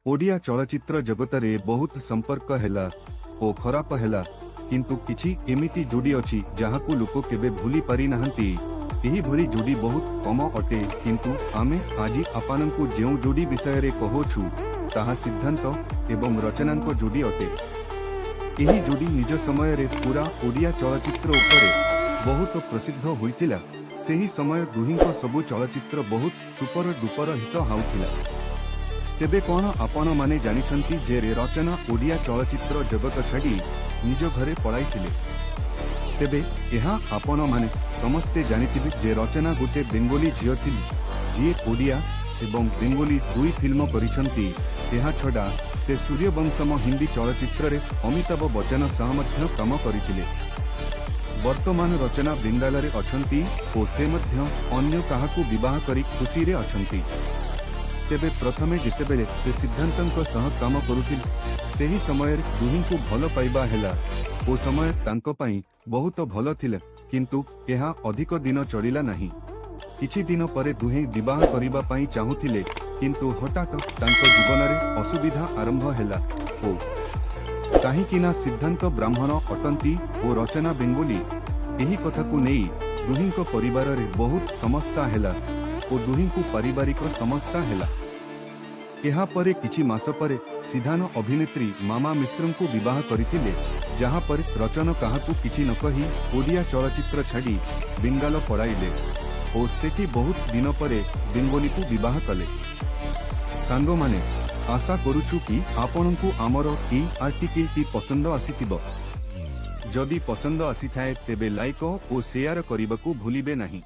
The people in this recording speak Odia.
ଓଡ଼ିଆ ଚଳଚ୍ଚିତ୍ର ଜଗତରେ ବହୁତ ସମ୍ପର୍କ ହେଲା ଓ ଖରାପ ହେଲା, କିନ୍ତୁ କିଛି ଏମିତି ଯୋଡ଼ି ଅଛି ଯାହାକୁ ଲୋକ କେବେ ଭୁଲି ପାରିନାହାନ୍ତି। ଏହିଭଳି ଯୋଡ଼ି ବହୁତ କମ ଅଟେ, କିନ୍ତୁ ଆମେ ଆଜି ଆପଣଙ୍କୁ ଯେଉଁ ଯୋଡ଼ି ବିଷୟରେ କହୁଛୁ, ତାହା ସିଦ୍ଧାନ୍ତ ଏବଂ ରଚନାଙ୍କ ଯୋଡ଼ି ଅଟେ। ଏହି ଯୋଡ଼ି ନିଜ ସମୟରେ ପୁରା ଓଡ଼ିଆ ଚଳଚ୍ଚିତ୍ର ଉପରେ ବହୁତ ପ୍ରସିଦ୍ଧ ହୋଇଥିଲା। ସେହି ସମୟ ଦୁହିଁଙ୍କ ସବୁ ଚଳଚ୍ଚିତ୍ର ବହୁତ ସୁପର ଡୁପର ହିଟ ହେଉଥିଲା। ତେବେ କ'ଣ ଆପଣମାନେ ଜାଣିଛନ୍ତି ଯେ ରଚନା ଓଡ଼ିଆ ଚଳଚ୍ଚିତ୍ର ଜଗତ ଛାଡ଼ି ନିଜ ଘରେ ପଳାଇଥିଲେ? ତେବେ ଏହା ଆପଣମାନେ ସମସ୍ତେ ଜାଣିଥିବେ ଯେ ରଚନା ଗୋଟେ ବେଙ୍ଗୋଲି ଝିଅ ଥିଲେ, ଯିଏ ଓଡ଼ିଆ ଏବଂ ବେଙ୍ଗୋଲି ଦୁଇ ଫିଲ୍ମ କରିଛନ୍ତି। ଏହା ଛଡ଼ା ସେ ସୂର୍ଯ୍ୟବଂଶମ ହିନ୍ଦୀ ଚଳଚ୍ଚିତ୍ରରେ ଅମିତାଭ ବଚ୍ଚନ ସହ ମଧ୍ୟ କାମ କରିଥିଲେ। ବର୍ତ୍ତମାନ ରଚନା ବେଙ୍ଗାଲରେ ଅଛନ୍ତି ଓ ସେ ମଧ୍ୟ ଅନ୍ୟ କାହାକୁ ବିବାହ କରି ଖୁସିରେ ଅଛନ୍ତି। ତେବେ ପ୍ରଥମେ ଯେତେବେଳେ ସେ ସିଦ୍ଧାନ୍ତଙ୍କ ସହ କାମ କରୁଥିଲେ, ସେହି ସମୟରେ ଦୁହିଁଙ୍କୁ ଭଲ ପାଇବା ହେଲା ଓ ସମୟ ତାଙ୍କ ପାଇଁ ବହୁତ ଭଲ ଥିଲା, କିନ୍ତୁ ଏହା ଅଧିକ ଦିନ ଚଳିଲା ନାହିଁ। କିଛି ଦିନ ପରେ ଦୁହେଁ ବିବାହ କରିବା ପାଇଁ ଚାହୁଁଥିଲେ, କିନ୍ତୁ ହଠାତ୍ ତାଙ୍କ ଜୀବନରେ ଅସୁବିଧା ଆରମ୍ଭ ହେଲା ଓ କାହିଁକି ନା ସିଦ୍ଧାନ୍ତ ବ୍ରାହ୍ମଣ ଅଟନ୍ତି ଓ ରଚନା ବେଙ୍ଗୋଲି। ଏହି କଥାକୁ ନେଇ ଦୁହିଁଙ୍କ ପରିବାରରେ ବହୁତ ସମସ୍ୟା ହେଲା ଓ ଦୁହିଁଙ୍କୁ ପାରିବାରିକ ସମସ୍ୟା ହେଲା। ଏହାପରେ କିଛି ମାସ ପରେ ସିଦ୍ଧାନ୍ତ ଅଭିନେତ୍ରୀ ମାମା ମିଶ୍ରଙ୍କୁ ବିବାହ କରିଥିଲେ, ଯାହାପରେ ରଚନା କାହାକୁ କିଛି ନ କହି ଓଡ଼ିଆ ଚଳଚ୍ଚିତ୍ର ଛାଡ଼ି ବେଙ୍ଗାଲ ପଳାଇଲେ ଓ ସେଠି ବହୁତ ଦିନ ପରେ ବେଙ୍ଗୋଲିକୁ ବିବାହ କଲେ। ସାଙ୍ଗମାନେ, ଆଶା କରୁଛୁ କି ଆପଣଙ୍କୁ ଆମର ଏଇ ଆର୍ଟିକିଲଟି ପସନ୍ଦ ଆସିଥିବ। ଯଦି ପସନ୍ଦ ଆସିଥାଏ, ତେବେ ଲାଇକ୍ ଓ ସେୟାର କରିବାକୁ ଭୁଲିବେ ନାହିଁ।